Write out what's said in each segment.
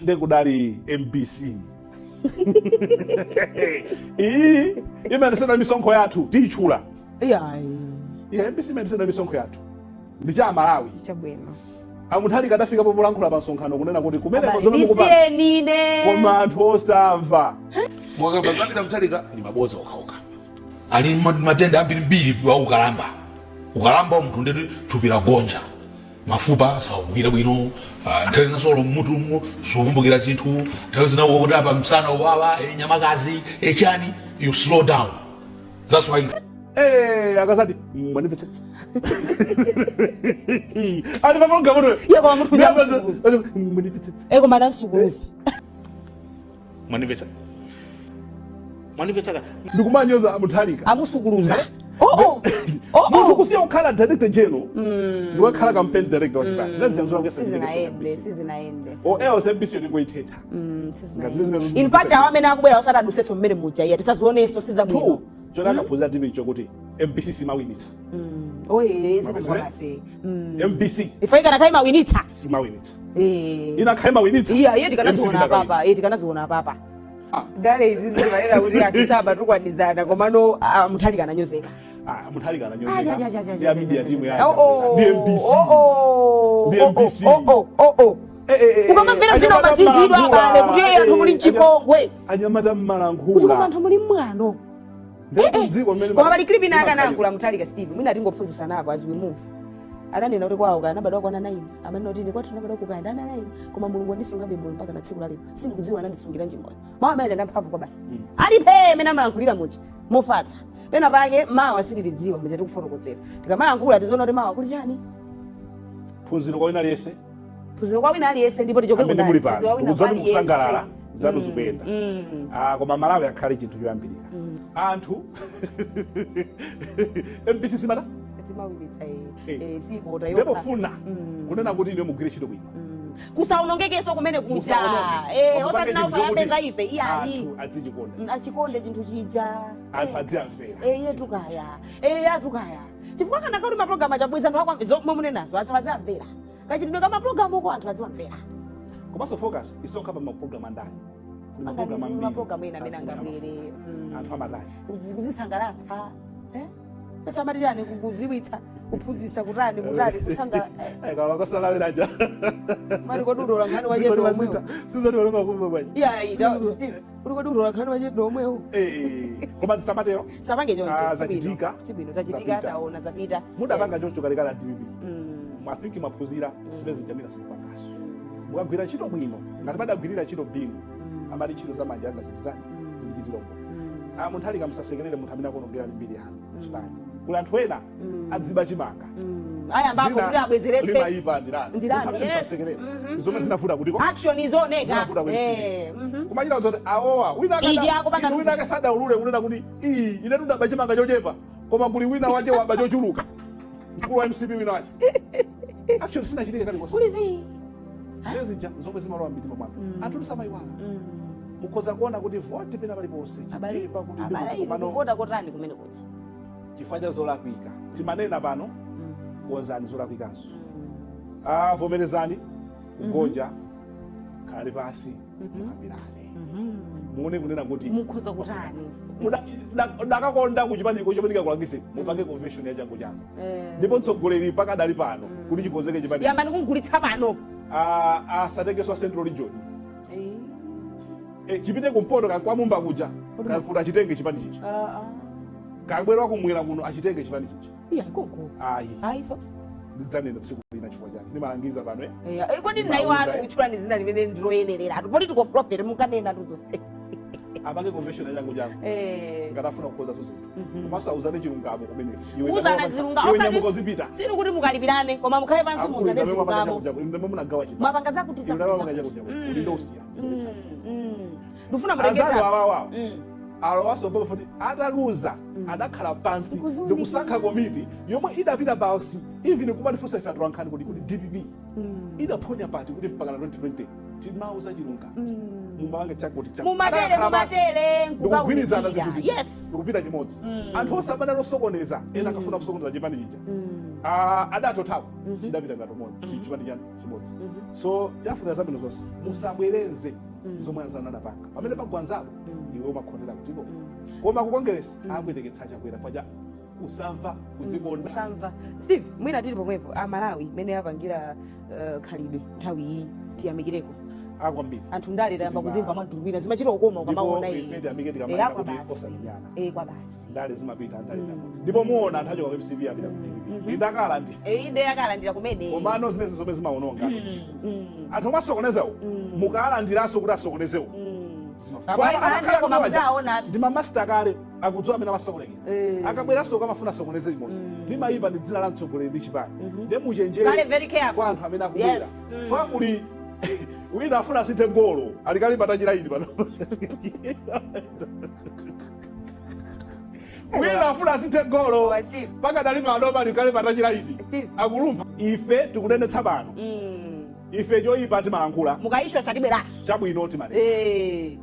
Ndekudali MBC iyi imayendetsedwa misonkho yathu, tiyitchula. Iyayi. Iya, MBC imayendetsedwa misonkho yathu, ndi cha Malawi. Chabwino. A Mutharika adafika popolankhula pa msonkhano kunena kuti kumeneko zomwe mukupanga Ndisiyeni ine. Koma anthu osamva. Mwakamba za Peter Mutharika ni mabodza okhaokha. Ali matenda ambirimbiri wa ukalamba. Ukalamba munthu ndeti thupi lagonja, mafupa saugwira bwino, nthawi zinanso mmutumu sukumbukira zinthu, nthawi zina kuti apa msana uwawa, nyamakazi, chani, you slow down. That's why. Akazati mwandimvetsetsa ali pa program. Iye koma munthu uja. Mwandimvetsetsa. Koma adansukuluza. Mwandimvetsa, mwandimvetsa ka? Ndikumanyoza Mutharika. Amusukuluza. Oh oh. Munthu kusiya kukhala director general ndikukhala campaign director wa chipani, zinazi chanzola kuyesa. Sizinaende, sizinaende. Or else MBC ndingoyithetsa. Ngati zimene In fact, awo amene akubwera osati adusenso mmene muja, iya, tisazionenso, sizabwino. Two, choti akaphunzira timu chokuti MBC simawinitsa. Oye. Mapesa, Zikubwabase. MBC Ife ikanakhala imawinitsa. simawinitsa. Eh. Inakhala imawinitsa, Iya, iye tikanaziona MCP idakawina. papa, iye tikanaziona papa. Ndale izi zimalera kuti anthu sabatukwanizana, komano Mutharika ananyozeka. Ah, Mutharika Ah, ananyozeka. ja, ja, ja, ja, Ya ja, media ja, team ja. ya Oh, ndi MBC. oh, Ndi oh, MBC. oh. Eh, Ukamamvera zina anyamata umazizidwa, mmalankhula. abale, kuti anthu muli mchipongwe. Anyamata Kuti koma mmalankhula. anthu muli mwano. Ndi dziko mmene Koma pali clip ina imakhalira. akanayankhula Mutharika, Steve, mwina tingophunzitsana apo as we move. Adanena kuti kwawo kana anabadwa kwana 9, amanena kuti ine kwathu nabadwa kukayenda ana 9, koma Mulungu andisungabe moyo mpaka na tsiku lalero, sindikudziwa anandisungiranji moyo. Mawu amene achanda mphamvu kwa basi alipe amene amalankhulira muja mofatsa. Pena pake mawa sitilidziwa, muja tikufotokozera, tikamalankhula tizoona kuti mawa kuli chani. Phunziro kwa wina aliyense. Phunziro kwa wina aliyense, ndipo tichoke Amene kundani. muli pano, Phunziro kwa wina tikudziwa kuti aliyense. mukusangalala, zanu zikuyenda. Ah, koma Malawi akhale chinthu choyambirira anthu MBC simata Simawinitsa. Eh. Sivota. Ndipo funa kunena kuti ine mugwire ntchito bwino. Kusaonongekenso kumene kuja. Musaononge. Osati Mupange nawo chinthu chokuti sayambeza ife, iyayi. anthu adzichikonda. Achikonde chinthu chija. Anthu adziyamvera. Iye tukaya, atukaya, chifukwa kana kuti mapulogalamu achabweza anthu akwamve zomwe munenazo, anthu adziamvera kachitidwe ka mapulogalamu uko, anthu adziwamvera. Komanso focus isokha pa mapulogalamu andani, kuli mapulogalamu ambiri. Mapulogalamu ena amene Anthu angabwere. amafuna. Anthu amatani? Kuzisangalatsa, eh? Pesa amati chani, kuziwitsa, kuphunzitsa, kutani kutani, kusangala. Kawakosalawiraja. Mati kodi utola nkhani wachendo omwewo? Sizoti walomakumba bwanji. Iya, Steve, uli kodi utola nkhani wachendo omwewo? Koma zisamatero. Sapange choncho. Ah, Sibwino. zachitika. Sibwino, zachitika. Zapita. Taona zapita. Mudapanga Yes. choncho kalekale a DPP. I think maphunzira zimene zijamira, simupangaso. Mukagwira ntchito bwino ngati madagwirira ntchito Bingu, amati ntchito za manja anga zititani, zindichitira umboni. Ah, munthu alika musasekerere munthu amene akuonongera mbiri yanu chipani. Kuli anthu ena adziba chimanga. Ayambapo Dzina kuti abwezeretse. limayipa ndilani. Ndilani, Munthu amene yes. musasekerere. Zomwe zinavuta kutiko Action izoneka. Zinavuta ku MCP. Kumachita kuti awowa wina Iji akupanga wina akasadaulule kunena kuti iyi ine tudaba chimanga chochepa, koma kuli wina wache waba chochuluka, mkulu wa MCP wina wache, action sinachitike kalikonse. Kuli zi Zimene zija zomwe zimalowa mmitima mwanu, anthu tisamayiwala. Mukhoza kuona kuti voti pena paliponse Chitipa kuti ndi kuti, komano Kuvota kotani kumene kuti? Chifukwa cha zolakwika timanena pano, konzani zolakwikazo. Ah, vomerezani kugonja, khalani pasi, mukambirane, muone kunena kuti mukhoza kutani. Dakakonda kuchipaniko chopenika kulangize mupange convention ya changu changu, ndipo mtsogoleri pakadali pano kuti chikonzeke chipani. Yambani kumgulitsa pano. Ah, asatengeswa Central Region, chipite kumpoto kakwamumba kuja kakuti achitenge chipani chicha, kabwera kumwera kuno achitenge chipani chicha. Iya, konko. Ayi. Ayi, so Ndidzanena tsiku lina chifukwa chake ndimalangiza pano, eh. Kodi ndinaiwala kutchulani zina limene ndiloyenerera atu political prophet, munkanena tuzonsezi. Apange convention ya changu changu ngati afuna kukonza zinthu, komanso auzane chilungamo kumene. Kuuzana chilungamo, Iwe nyamuka uzipita. Sili kuti mukalipirane, koma mukhale pansi, muuzane chilungamo. Ndamwe munagawa chipani. Mwapanga zakuti Iwe zakuti ndamwe mwapanga zakuti. chakuti chakuti. Ulindo usiya. Ndifuna Azanu mutengeta awawawo alowaso mpaka futi ataluza adakhala pansi ndikusankha komiti yomwe idapita pansi, even kumatifunsa ife atolankhani kuti DPP idaphonya pati kuti mpaka na 2020 timauza chilungamo, mumapanga chakuti chakuti. Mumatere. Adakhala pansi Mumatere. ndikugwirizana zinthu zija Yes. ndikupita chimodzi. Anthu osabana losokoneza, ena akafuna kusokoneza chipani chija. Ah, adatothawa chidapita ngati umodzi, chipani chanu chimodzi. So chafuna zabwino zonse, musabwereze zomwe anzanu adapanga. Pamene pagwanzapo iwe umakhotera kutiko, koma ku Kongeresi apweteketsa Chakwera facha kusamva, kudzikonda. Kusamva. Steve, mwina tili pomwepo, Amalawi mene apangira khalidwe nthawi iyi, tiyamikireko. Akwambiri. Anthu ndale tayamba kuzimva mwadulwira, zimachita kukoma Ndipo ukamaona. Ife tiyamike Eh, tikamanena kwa kuti basi. osamenyana. Eh, kwa basi. Ndale zimapita, ndale ndamodzi, ndipo muona anthu achoka ku MCP apita ku DPP, indakala ndi Eh, inde, akalandira kumene. Komano zimene zomwe zimaononga anthu omwe asokonezewo, mukalandiranso kuti asokonezewo. Apo ayimalandira, koma muzaona. Ndi ma master kale, akudziwa amene amasokonekera. Akabweranso kamafuna asokoneze chimodzi, limayipa ndi dzina la mtsogoleri ndi chipani, nde muchenjere Kale very careful. kwa anthu amene akubwera. Fa kuli wina afuna asinthe golo, alikali patachira ili pano. Wina afuna asinthe golo. Koma Steve. Pakadali pano palikali patachira ili. Steve. Akulumpha. Ife tikunenetsa pano, ife choyipa timalankhula. Mukayisho chatibweraso. Chabwino timanena.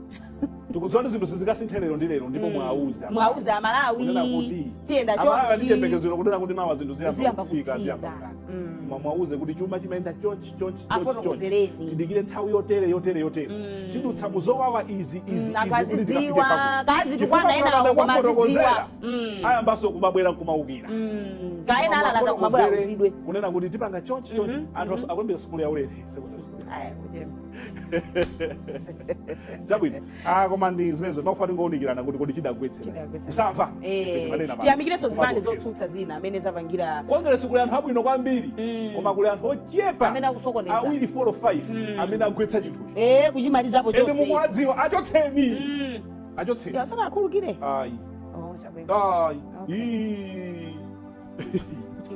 Tikudziwa kuti zinthu sizingasinthe lero ndi lero, ndipo mwauza. Mwauza Amalawi. Kunena kuti Tiyenda Amalawi chonchi. ndi chiyembekezero kunena kuti mawa zinthu ziyamba Ziyamba kutsika, kutsika. ziyamba kutani. Koma mwauze kuti chuma chimayenda chonchi, chonchi, chonchi, chonchi. Afotokozereni. Tidikire nthawi yotere, yotere, yotere, tidutsa muzowawa izi, izi, Anthu izi kuti tikafike azidziwa, pakuti. kazi Chifukwa tukwana ena mukapanda koma kuwafotokozera, azidziwa. Ayambanso kumabwera nkumaukira. Kaena alalata kumabwera. Mwafotokozere Uzidwe. Kunena kuti tipanga chonchi, chonchi, anthu akuyambira sukulu yaulere, secondary school. Aya, kuchema. Chabwino. Ah, koma ndi zimenezo timakufa tingowunikirana kuti kodi chidagwetsera Chidagwetsera. kusamva. Ife timanena pano. Tiyamikirenso zipani Kumakuopseza. zotsutsa zina amene zapangira. Kongeresi kuli anthu abwino kwambiri, koma kuli anthu ochepa Amene akusokoneza. awiri, 4 5 amene agwetsa chinthuchi. Kuchimalizapo Ende chonse. mukuwadziwa, achotseni, achotseni. Asana akhulukire. Ayi. Oh, chabwino. Ayi. Ii.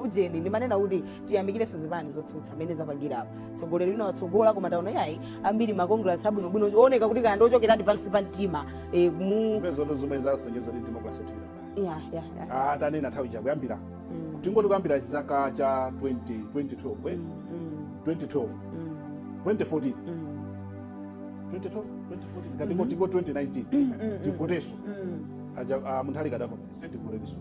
Ujeni, ndimanena kuti tiyamikirenso zipani zotsutsa amene zapangirapo. Tsogoleri wina watsogola, koma taona yayi ambiri ma congrats abwinobwino, oneka kuti kaya ndochokeradi pansi pa mtima. Mu Zimene zoto zomwe zasonyeza kuti democracy yathu ikakhala. Ya. Ah, tanena nthawi ija, kuyambira, tingoti kuyambira chaka cha 20 2012, eh? 2012, 2014, 2012, 2014, ngati tingo 2019 tivoteso. Aja ah, Mutharika adavomereza, tivoteso.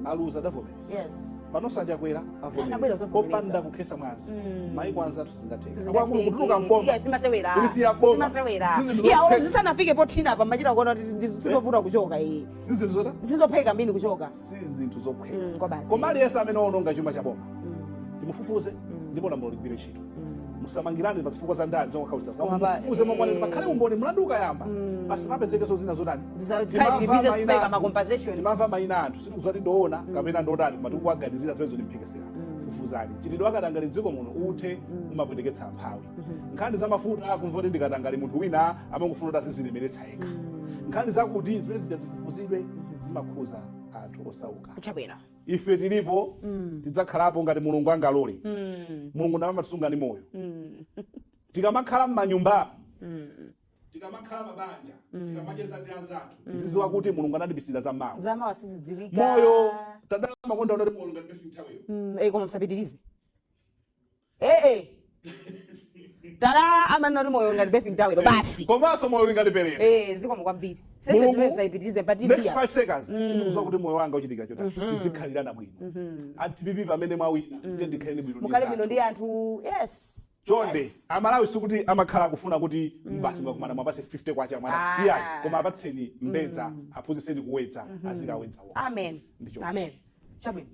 Aluza, adavomereza. Panonso achakwera Anabwera avomereza kuvomereza. Popanda kukhesa mwazi, maiko anzathu sizingatheka. Sizingatheke. Akuluakulu kutuluka mboma. Iya, simasewera. Kulisiya boma. Simasewera. Sizinthu Iya, zopheka. olo zisanafike pothina pa machita kuona kuti sizovuta kuchoka iyi. Si zinthu zota Sizopheka mbini kuchoka. Si zinthu zophweka. Kwa basi. Koma aliyense amene waononga chuma cha boma timufufuze, ndipo lamulo ligwire ntchito. Musamangirane pa zifukwa za ndale zokhaulitsa. Koma Mufufuze momwe pakhale umboni. Mlandu ukayamba pasamapezekeso zina zotani. Zikhale Timamva mayina zipeka anthu- ma compensation. Timamva mayina anthu, sitikudziwa kuti ndoona kapena ndotani, koma tikuwaganizira. Zimenezo ndimphekesera. Fufuzani. Mchitidwe wakatangale mdziko muno uthe, umapweteketsa amphawi. Nkhani za mafuta, akumva kuti ndikatangale, munthu wina amangofuna kuti azizilemeretsa yekha. Nkhani zakuti zimene zija zifufuzidwe, zimakhuza anthu osauka. Chabwino. Ife tilipo, tidzakhalapo ngati Mulungu angalole. Mulungu ndamamatisunga ndi moyo. Tikamakhala m'manyumba, tikamakhala mabanja, tikamacheza ndi anzathu, tizidziwa kuti Mulungu anatibisira za mawa. Zamawa sizidziwika. Moyo tadala makonda unati moyo ngati bathing towel. Koma musapitirize. Tala amanena kuti moyo ngati bathing towel basi. Komanso moyo ngati perere. Zikomo kwambiri. Mulungu, Sente zimene zayipitirize next patipia. 5 seconds sindikudziwa kuti moyo wanga uchitika chotani. Tidzikhalirana bwino. Atipipi pamene mwawina, tendikhaleni bwino ndi Mukhale bwino anzathu. ndi anthu. Yes. Chonde. Amalawi sikuti amakhala akufuna kuti basi mwakumana mwapase 50 kwacha mwana. Iyayi, koma apatseni mbedza, aphunzitseni kuwedza, azikawedza wokha. Amen. Ndicho. Amen. Chabwino.